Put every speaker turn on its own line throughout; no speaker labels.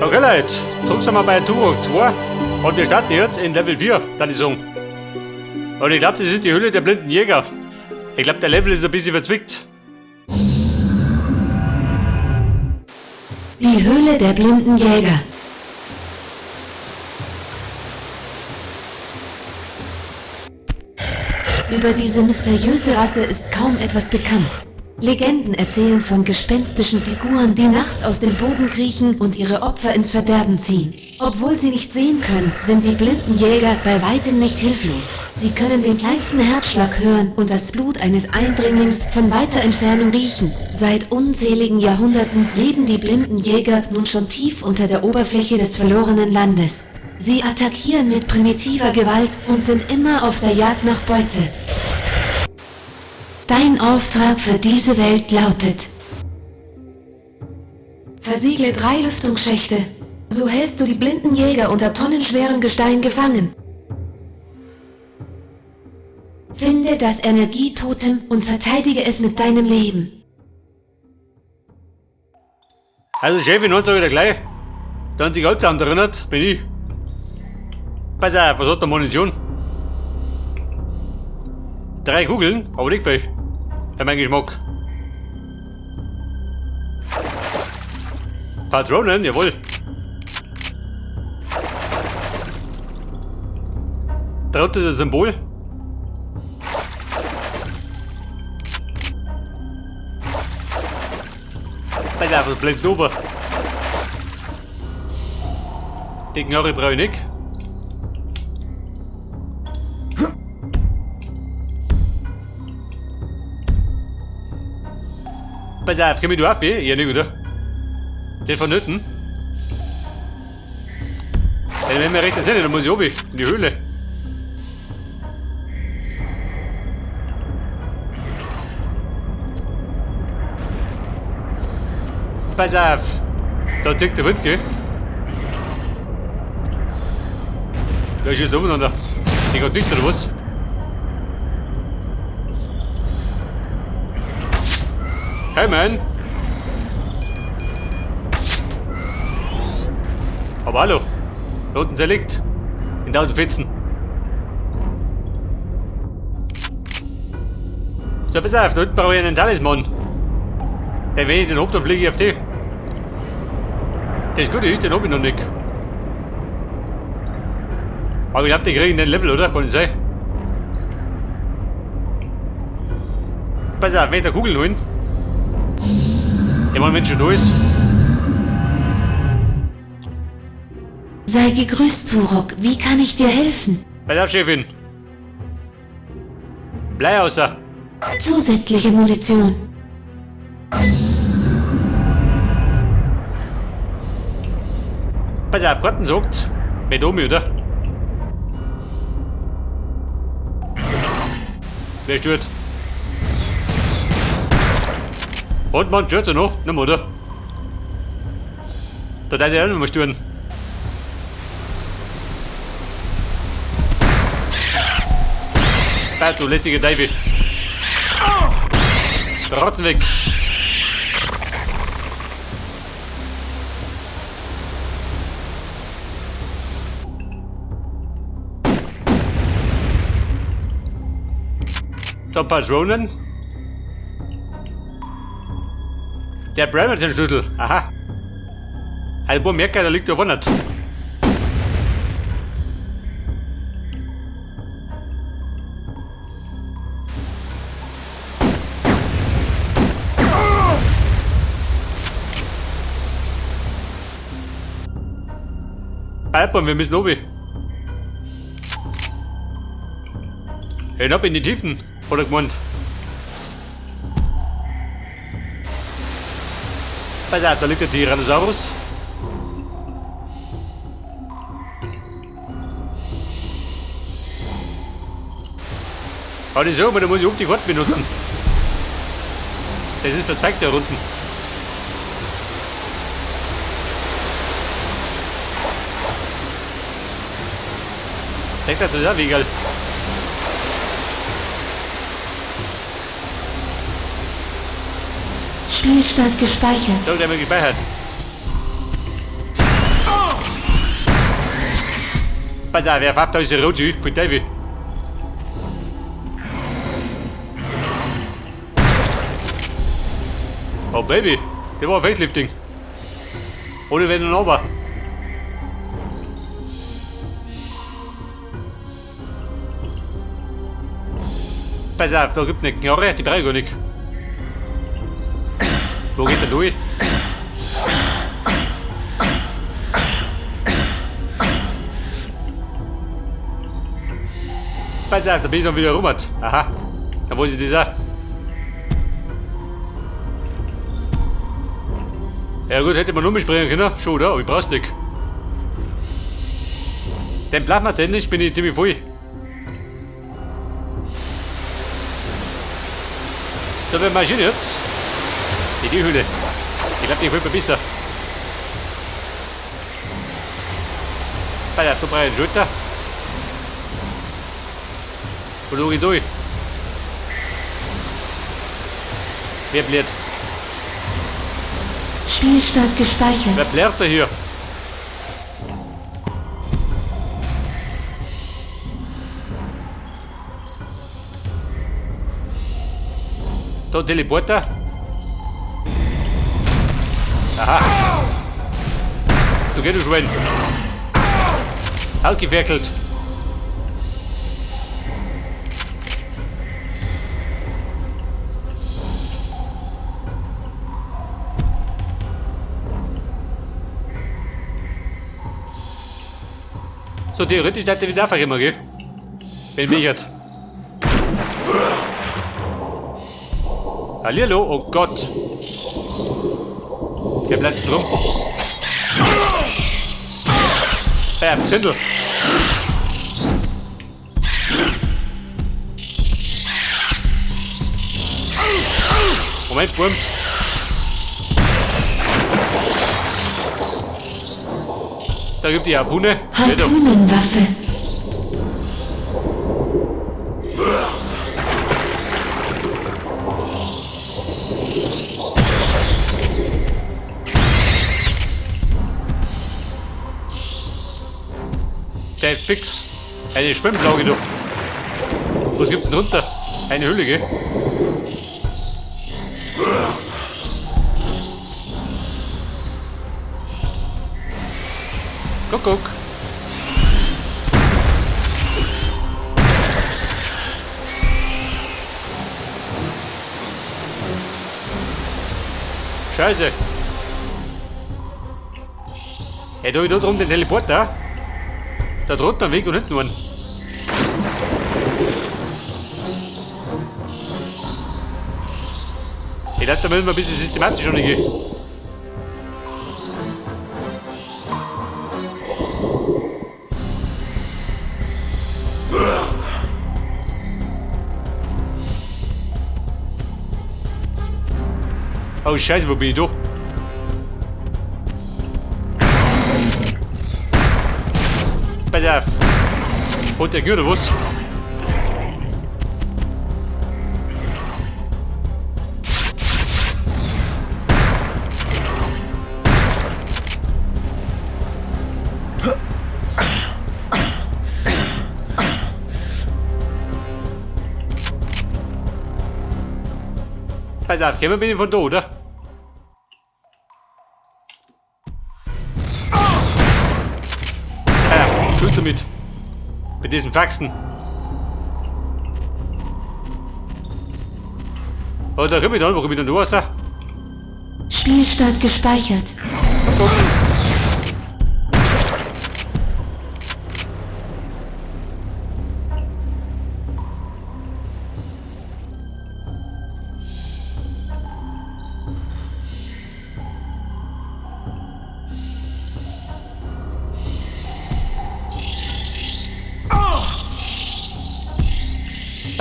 Okay Leute, zurück sind wir bei Turok 2 und wir starten jetzt in Level 4, dann die Song. Und ich glaube, das ist die Höhle der blinden Jäger. Ich glaube, der Level ist ein bisschen verzwickt.
Die Höhle der blinden Jäger. Über diese mysteriöse Rasse ist kaum etwas bekannt. Legenden erzählen von gespenstischen Figuren, die nachts aus dem Boden kriechen und ihre Opfer ins Verderben ziehen. Obwohl sie nicht sehen können, sind die blinden Jäger bei weitem nicht hilflos. Sie können den kleinsten Herzschlag hören und das Blut eines Eindringlings von weiter Entfernung riechen. Seit unzähligen Jahrhunderten leben die blinden Jäger nun schon tief unter der Oberfläche des verlorenen Landes. Sie attackieren mit primitiver Gewalt und sind immer auf der Jagd nach Beute. Dein Auftrag für diese Welt lautet: Versiegle 3 Lüftungsschächte. So hältst du die blinden Jäger unter tonnenschwerem Gestein gefangen. Finde das Energietotem und verteidige es mit deinem Leben.
Also Chefin hat wieder gleich. Da hat sich Albtraum erinnert, bin ich. Pass auf, was hat der Munition? 3 Kugeln, aber nicht viel. Für meinen Geschmack. Patronen, jawohl. Da unten ist ein Symbol. Pass auf, was blinkt oben? Die Knarre brauche ich nicht. Pass auf, komm ich da auf? Ja, nicht, oder? Den von hinten. Wenn ich mir recht entsinne, dann muss ich oben in die Höhle. Pass auf! Da tickt der Wind, gell? Da ist jetzt umeinander. Die geht dicht, oder was? Hey man! Aber hallo! Da unten zerlegt! In 1000 Fetzen! So, pass auf, da unten brauche ich einen Talisman! Denn wenn ich den hab, dann fliege ich auf die! Das Gute ist, den hab ich noch nicht. Aber ich glaub, die kriegen den Level, oder? Kann nicht sein. Pass auf, wenn ich da Kugeln holen. Ich meine, wenn schon da ist.
Sei gegrüßt, Turok. Wie kann ich dir helfen?
Pass auf, Chefin. Blei außer.
Zusätzliche Munition.
Pass auf, Garten sagt, mit Omi, oder? Wer stört? Und man stört er noch? Nimm, oder? Da darf ich auch nicht mehr stören. Da, du lästige Teufel. Rotzen weg. Da ein paar Drohnen. Der Bremerton-Schlüssel. Aha. Also, wo merkt er, da liegt der wundert. Alper, wir müssen oben. Hinab in die Tiefen, hat er gemeint. Pass auf, da liegt der Tyrannosaurus. Aber das ist so, aber da muss ich oft die Karten benutzen. Das ist verzweigt da unten. Denkt das ist auch egal.
Spielstand gespeichert.
So, der haben wir gespeichert. Pass auf, wer fährt da ist Roji von Davy. Oh Baby, der war Facelifting. Oder wenn er noch. Pass auf, da gibt eine Knarre, die brauche ich gar nicht. Wo geht der durch? Pass auf, da bin ich dann wieder rum. Aha, da wo ist dieser? Ja gut, hätte man nur mitspringen können, schon, oder? Aber ich brauch's nicht. Den Plasma-Tennis bin ich ziemlich voll. So, wir marschieren jetzt in die Höhle. Ich glaube, die gefällt mir besser. Bei der da brauche ich einen Schulter. Wo schau ich durch? Wer blärt?
Spielstart gespeichert.
Wer blärt da hier? Da Teleporter. Aha. Du gehst du Schwein. Ausgeferkelt. So, theoretisch darf der wieder einfach immer, gell? Wenn mich jetzt. Hallihallo, oh Gott. Der bleibt schon rum. Ja, Zündel. Moment, Wurm. Da gibt die Harpune.
Harpunenwaffe.
Der fix. Eine Schwimmblauge, du. Was gibt denn drunter? Eine Hülle, gell? Kuckuck. Scheiße. Hey, da hab ich da drum den Teleporter. Da drunter ein Weg und hinten einen. Ich glaube, da müssen wir ein bisschen systematisch umgehen. Oh Scheiße, wo bin ich da? Pass auf. Hat der gehört oder was? Pass auf, kommen bin ich von da, oder? Ja, Schluss damit. Mit diesen Faxen. Oh, da komm ich dann, warum ich denn da raus?
Spielstart gespeichert.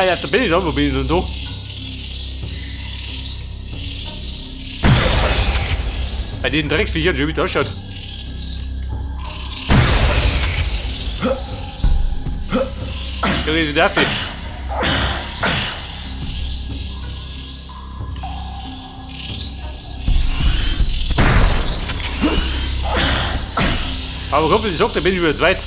Ja, da bin ich da, wo bin ich denn da? Bei den Drecksviechern, schon wie das ausschaut. Ja, ich darf ich. Aber Kumpel, ich sag, da bin ich wieder zweit.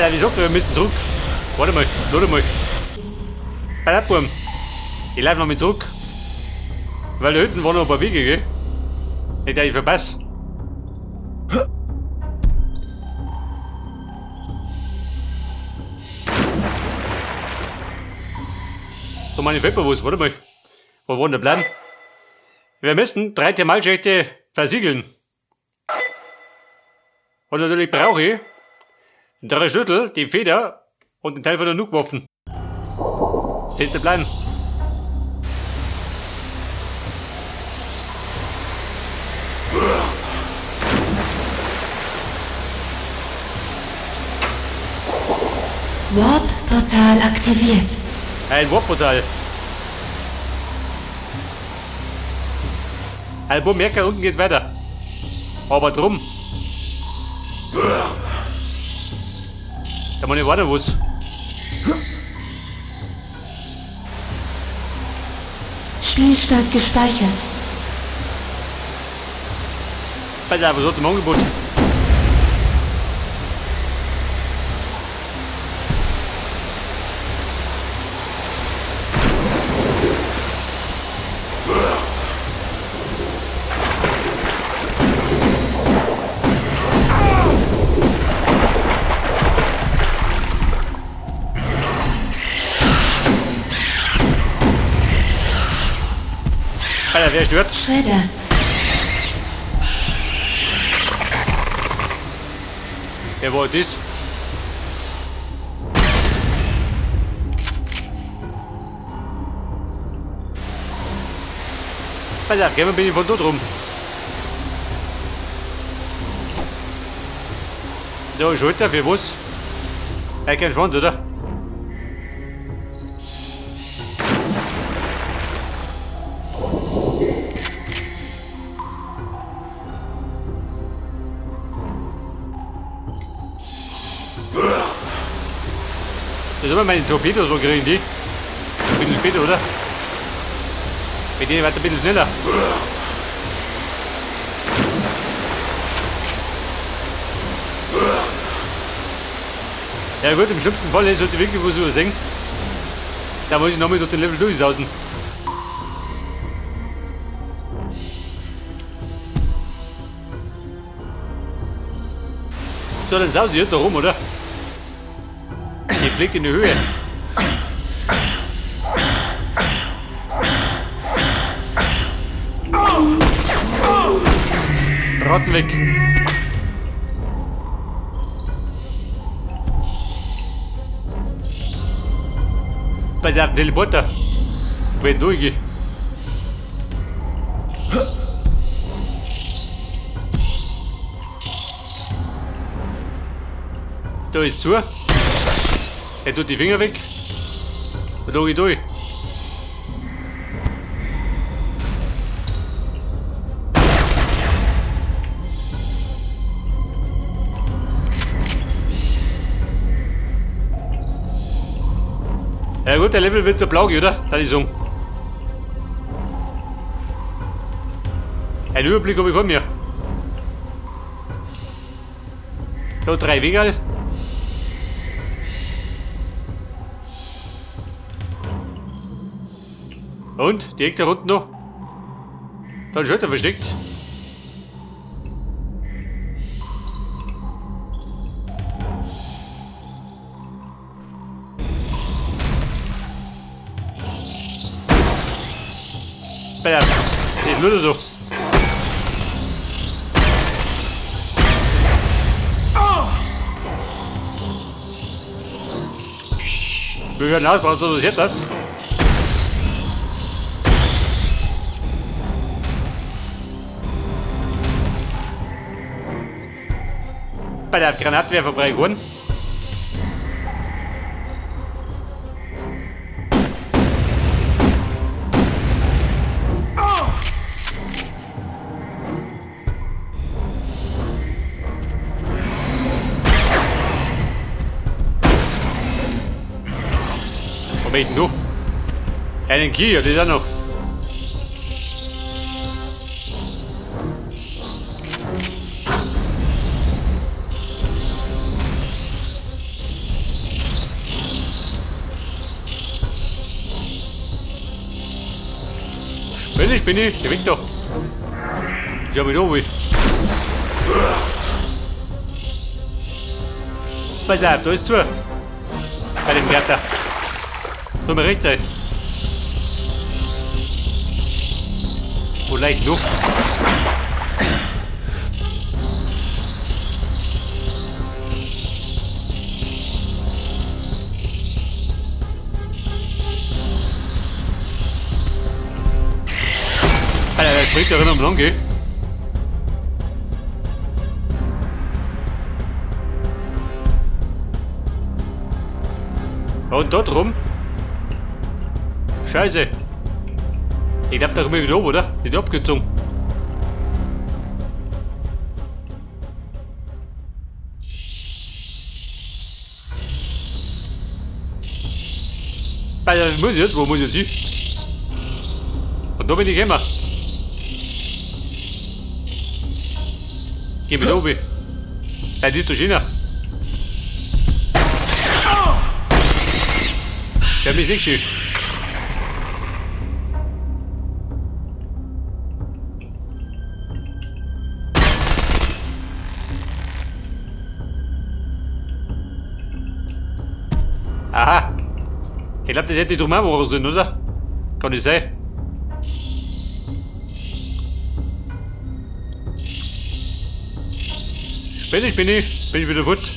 Alter, wie gesagt, wir müssen zurück. Warte mal, warte mal. Alter, Burm. Ich laufe noch mit zurück. Weil da hinten waren noch ein paar Wege, gell? Nicht, dass ich verpasse. So, meine Wettbewerbs, warte mal. Wo war denn der Plan? Wir müssen 3 Thermalschächte versiegeln. Und natürlich brauche ich 3 Schlüssel, die Feder und den Teil von der Nuke-Waffen. Hinter Plan.
Warp-Portal aktiviert.
Ein Warp-Portal. Album Merker unten geht's weiter. Aber drum. Da muss ich warten, was.
Spielstand gespeichert.
Pass auf, was hat im Angebot? Alter, wer stört?
Shredder.
Wer war das? Pass auf, gehen wir ein bisschen von dort rum. Da, Schalter für was? Er kein Schwanz, oder? Das ist immer meine Torpedos, wo kriegen die? Ein bisschen später, oder? Mit denen weiter ein bisschen schneller. Ja gut, im schlimmsten Fall sollte ich wirklich was übersehen. Da muss ich nochmal durch den Level durchsausen. So, dann sausen ich da rum, oder? Die fliegt in die Höhe. Rotzen weg. Bei der Teleporter. Wenn durchgehe. Da ist zu. Er tut die Finger weg. Und da geh ich durch. Ja gut, der Level wird so blau, oder? Da ist so. Einen Überblick habe ich vor mir. Da 3 Wegerl. Und? Die Ecke da unten noch. Da ist ein Schalter versteckt. Bam. Die ist nur so. Wir hören aus, brauchst du das jetzt das? Bei der Granatwerfer geworden. Wo bin ich denn du? Einen Key, das ist auch noch. Spinne, geh weg da. Ich hab mich da wohl. Pass auf, da ist zu. Bei dem Gatter. Nur mal recht sein. Wo leicht noch? Alter, der springt ja rein am Lang, gell? Und dort rum? Scheiße. Ich glaub, da komme ich wieder oben, oder? Die Abkürzung. Alter, muss ich jetzt? Wo muss ich jetzt hin? Und da bin ich gekommen. Geh mit oben. Ja, die ist doch schöner. Der hat mich nicht schön. Aha. Ich glaube, das hätte ich drum auch machen sollen, oder? Kann nicht sein. Bin ich wieder fort.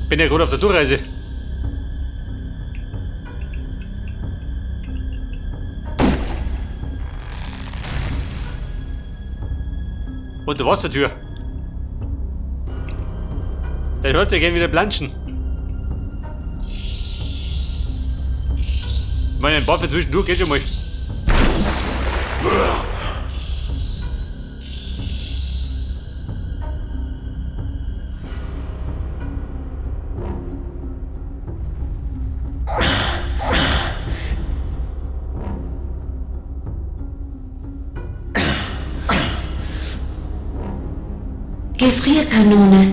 Bin ja gerade auf der Durchreise. Und der Wassertür. Dann hört ihr gern wieder planschen. Ich meine, ein Buffer zwischendurch geht schon mal.
Gefrierkanone.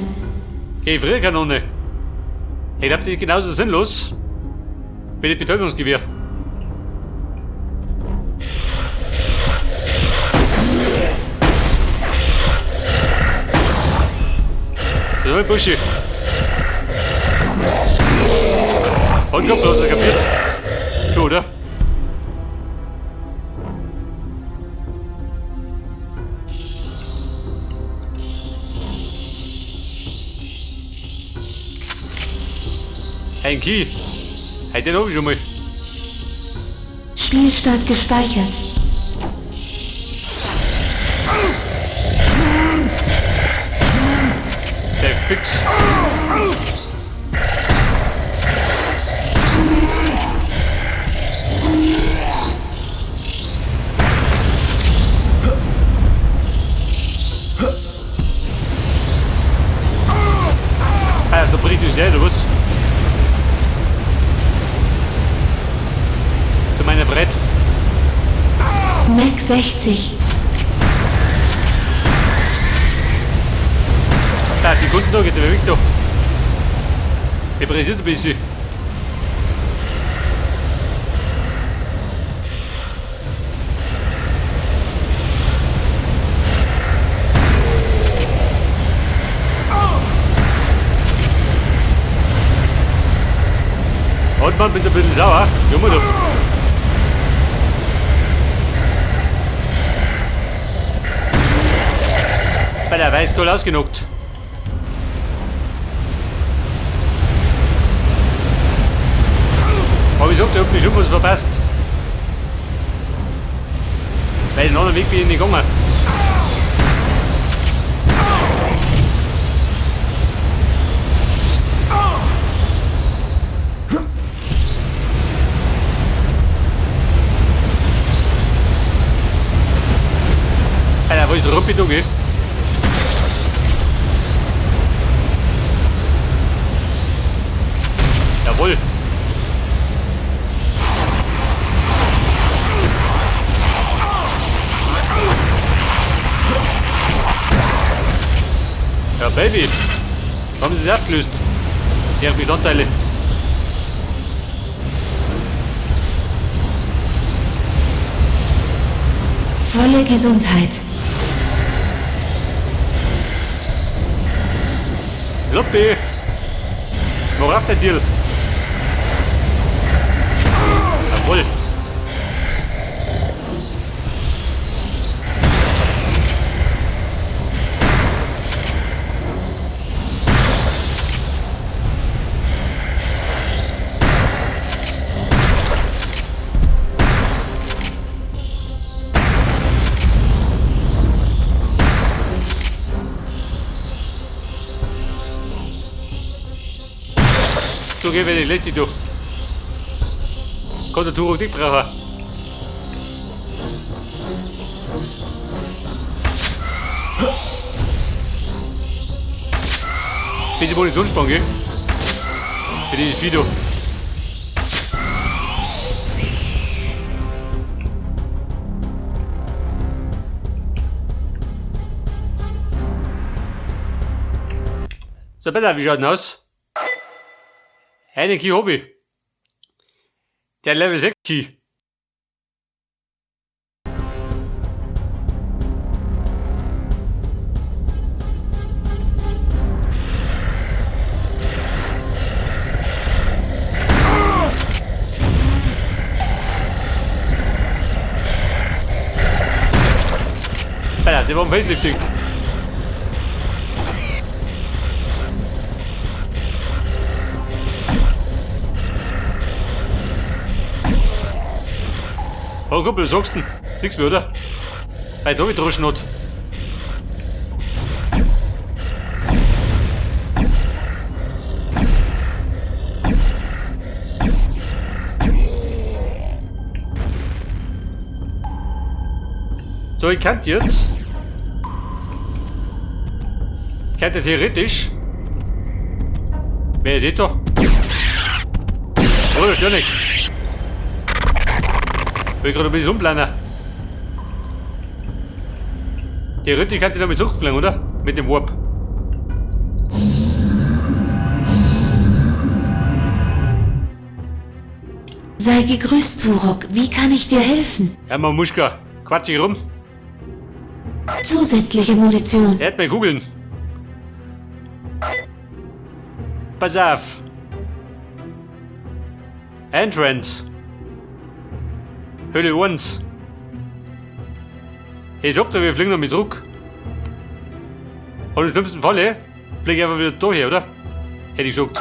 Gefrierkanone. Ich glaube, die ist genauso sinnlos wie die Betäubungsgewehr. Das ist ein Buschi. Und kommt, hast du kapiert? Schon, oder? Ein Key. Hey, den hab ich schon mal.
Spielstand gespeichert.
Der Fix. Ah, da bricht es ja, oder was? Zu meiner Brett.
Mac 60.
Da, die Kunden da, geht der weg da. Ich pressiert ein bisschen. Und man, bin ein bisschen sauer. Junge doch. Bei der Weißkohl ausgenockt. Aber ich sag, ich hab mich schon was verpasst. Weil den anderen Weg bin ich nicht gegangen. Alter, wo ist Ruppi da, gell? Jawohl. Ja, Baby. Haben sie es abgelöst? Ihre Bestandteile.
Volle Gesundheit.
Lotte! Worauf der Deal? Jawohl! So gehen wir die Licht durch. Kommt der Turok nicht brauchen. Bisschen Munitionssprung, gell? Für dieses Video. So, besser, wie schaut denn aus? Eine Key Hobby. Der Level 6 Key. Alter, der war im Facelifting. Oh Kumpel, was sagst du denn? Nix mehr, oder? Weil da wieder Schnott. So, ich kann jetzt. Ich könnte theoretisch. Wer ist das da? Oh, das ist ja nicht. Will ich gerade ein bisschen umplanen. Theoretisch kann ich damit zurückfliegen, oder? Mit dem Warp.
Sei gegrüßt, Turok. Wie kann ich dir helfen?
Ja, Mamuschka. Quatsch ich rum.
Zusätzliche Munition.
Er hat mir Kugeln. Pass auf. Entrance. Höhle 1. Hey Doktor, wir fliegen noch mit zurück. Und im schlimmsten Falle fliege ich einfach wieder da her, oder? Hätte ich gesagt.